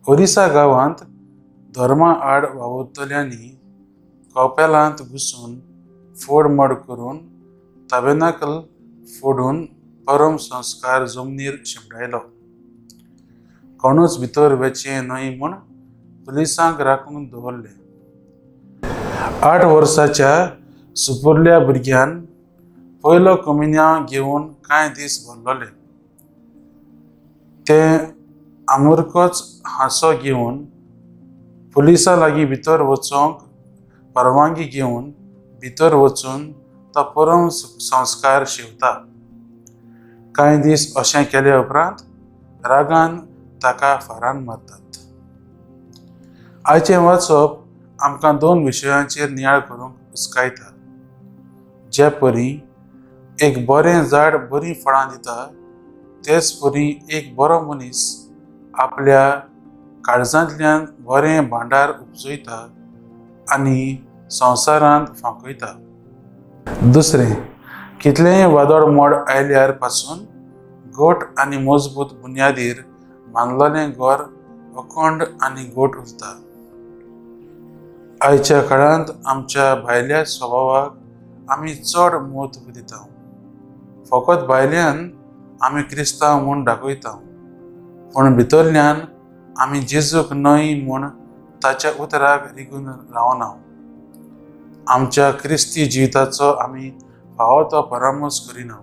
ओरिसा गांवांत धर्मा आड वावुरतल्यांनी कपेलांत घुसून फोडमोड करून ताबेनाकल फोडून परम संस्कार जमनीर शिंपडायलो. कोणूच भितर वचचें न्हय म्हूण पुलिसांक राखून दवरले. 8 वर्साच्या सुपुरल्या भुरग्यान पयलो कोमिन्यांव घेवन कांय दीस भरलोले. तें आमुरकोच हांसो घेवन पुलिसां लागीं भितर वचोंक परवानगी घेवन भितर वचून तो परम संस्कार शिवता. कांय दीस अशें केले उपरांत रागान ताका फारान मारतात. आयचें वाचप आमकां 2 विशयांचेर नियाळ करूंक उस्कायता. जे परी एक बरें झाड बरीं फळां दिता, तेच परी एक बरो मनीस आपल्या काळजांतल्यान बरें भांडार उपजयता आनी संवसारांत फांकयता. दुसरें, कितलेंय वादळ मोड आयल्यार पासून घट आनी मजबूत बुन्यादीर बांदलेलें घर अखंड आनी घट उरता. आयच्या काळांत आमच्या भायल्या स्वभावाक आमी चड म्हत्व दिता. फकत भायल्यान आमी क्रिस्तांव म्हूण दाखयता, पूण भितरल्यान आमी जेजूक न्हय म्हूण ताच्या उतराक रिगून रावना. आमच्या क्रिस्ती जिविताचो आमी फावो तो परामर्श करिना.